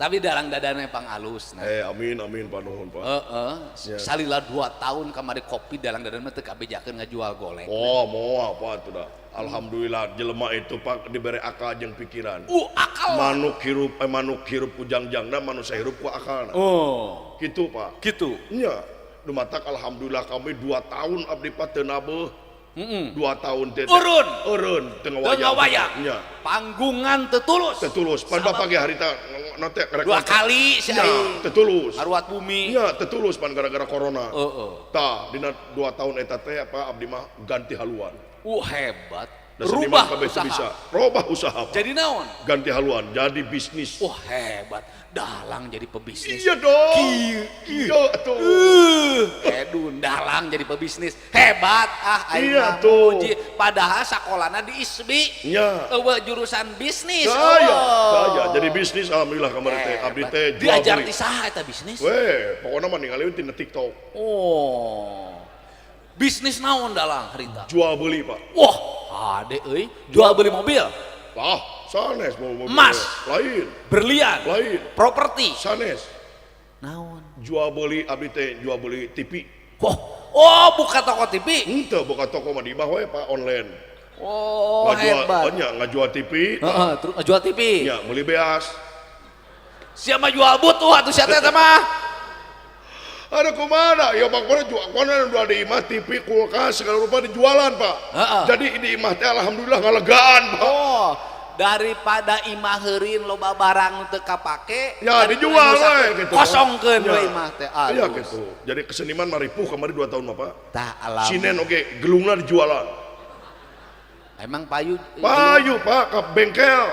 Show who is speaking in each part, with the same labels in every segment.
Speaker 1: Tapi dalang dadana pang alus nah.
Speaker 2: Eh, amin amin, Pak, nuhun, Pak.
Speaker 1: Heeh.
Speaker 2: Ya.
Speaker 1: Salila 2 tahun kamari kopi, dalang dadan mah teu kabejakeun ngajual golek.
Speaker 2: Oh, mau apa tuh dah. Alhamdulillah jelema itu, Pak, diberi akal jeung pikiran.
Speaker 1: Akal.
Speaker 2: Manuk hirup, eh, manuk hirup ku jangjangna, manusia hirup ku akalna.
Speaker 1: Oh.
Speaker 2: Gitu, Pak.
Speaker 1: Gitu.
Speaker 2: Nya. Nu matak alhamdulillah kami 2 tahun abdi, Pak, teu nabeuh. 2 tahun teh.
Speaker 1: Eureun.
Speaker 2: Eureun teu
Speaker 1: Teu
Speaker 2: ngawayang.
Speaker 1: ngawayang.
Speaker 2: Nya.
Speaker 1: Panggungan teu tulus.
Speaker 2: Teu tulus. Pan bapak ge harita na teh
Speaker 1: Dua kali si
Speaker 2: Nya,
Speaker 1: aing.
Speaker 2: teu tulus.
Speaker 1: Ngaruat bumi.
Speaker 2: Nya, teu tulus pan gara-gara corona.
Speaker 1: Heeh.
Speaker 2: Tah, dina 2 tahun eta teh apa abdi mah ganti haluan.
Speaker 1: Hebat.
Speaker 2: Da seniman
Speaker 1: Rubah
Speaker 2: kabeh teu
Speaker 1: usaha.
Speaker 2: bisa. Robah usaha, Pak.
Speaker 1: Jadi naon?
Speaker 2: Ganti haluan, jadi bisnis.
Speaker 1: Wah, hebat. Dalang jadi pebisnis.
Speaker 2: Iya dong. Iya tuh.
Speaker 1: Edun dalang jadi pebisnis. Hebat ah aing
Speaker 2: Iya
Speaker 1: mah
Speaker 2: tuh.
Speaker 1: muji. Padahal sakolana di ISBI.
Speaker 2: Nya.
Speaker 1: Euweuh jurusan bisnis.
Speaker 2: Saya,
Speaker 1: Euweuh.
Speaker 2: saya jadi bisnis alhamdulillah kamari teh. Abdi
Speaker 1: Hebat.
Speaker 2: teh jual
Speaker 1: Diajar
Speaker 2: beli.
Speaker 1: ti saha eta bisnis?
Speaker 2: Weh, pokoknya mah ningali tina TikTok.
Speaker 1: Oh. Bisnis naon dalang harita?
Speaker 2: Jual beli, Pak.
Speaker 1: Wah, hade euy, jual beli mobil,
Speaker 2: Lah, sanes mau mobil.
Speaker 1: Emas.
Speaker 2: Lain,
Speaker 1: berlian,
Speaker 2: lain,
Speaker 1: properti.
Speaker 2: Sanes.
Speaker 1: Naon?
Speaker 2: Jual beli abdi teh jual beli TV.
Speaker 1: Oh, oh buka toko TV.
Speaker 2: Henteu, buka toko mah di imah we, Pak, online.
Speaker 1: Oh,
Speaker 2: Ngajual,
Speaker 1: hebat.
Speaker 2: oh, nya, ngajual TV.
Speaker 1: Heeh, terus jual TV.
Speaker 2: Nya, meuli beas.
Speaker 1: Siapa jual butuh atuh sia teh mah?
Speaker 2: Ada kumaha? Ya Bang, mana jual mana jual di imah TV, kulkas, segala rupa dijualan, Pak. Jadi di imah teh alhamdulillah ngalegaan, Pak.
Speaker 1: Oh, daripada imah heurin loba barang teu kapake,
Speaker 2: Ya dijual we gitu.
Speaker 1: Kosongkeun
Speaker 2: Ya.
Speaker 1: we imah teh.
Speaker 2: Iya
Speaker 1: Alus.
Speaker 2: gitu. Jadi keseniman mah ripuh kamari 2 tahun mah, Pak.
Speaker 1: Tah alam.
Speaker 2: Sinden oge gelungna dijualan.
Speaker 1: Emang payu?
Speaker 2: Payu, Pak, ke bengkel.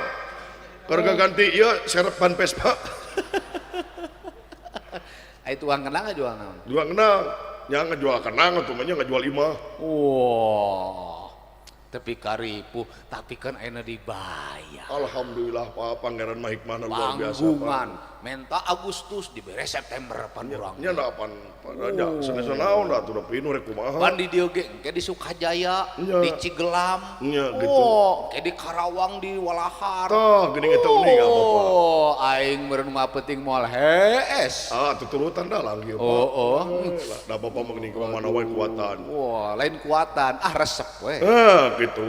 Speaker 2: Harga ganti ieu serep ban Vespa.
Speaker 1: Ai tuang kenang jual naon?
Speaker 2: Jual kenang. Nya ngajual kenang atuh mah nya ngajual imah.
Speaker 1: Wah. Tapi karipuh, tapi kan ayeuna dibayar.
Speaker 2: Alhamdulillah, Pak, Pangeran mah hikmahna luar biasa, Pak.
Speaker 1: Panggungan menta Agustus dibere September pan urang.
Speaker 2: Nya da pan nya sanes naon da atuh da pinuh rek kumaha.
Speaker 1: Pan di dieu ge engke di Sukajaya,
Speaker 2: Nya.
Speaker 1: di Cigelam,
Speaker 2: Nya, gitu.
Speaker 1: Oh, engke di Karawang, di Walahar.
Speaker 2: Tah geuning eta uning apa, Pak.
Speaker 1: Oh, aing meureun mah penting moal hees.
Speaker 2: Ah, tuturutan dalang ieu, Pak.
Speaker 1: Oh.
Speaker 2: Eh, lah, da bapak mah geuning mana wae kuatan.
Speaker 1: Wah, lain kuatan, ah resep we.
Speaker 2: Ah, gitu.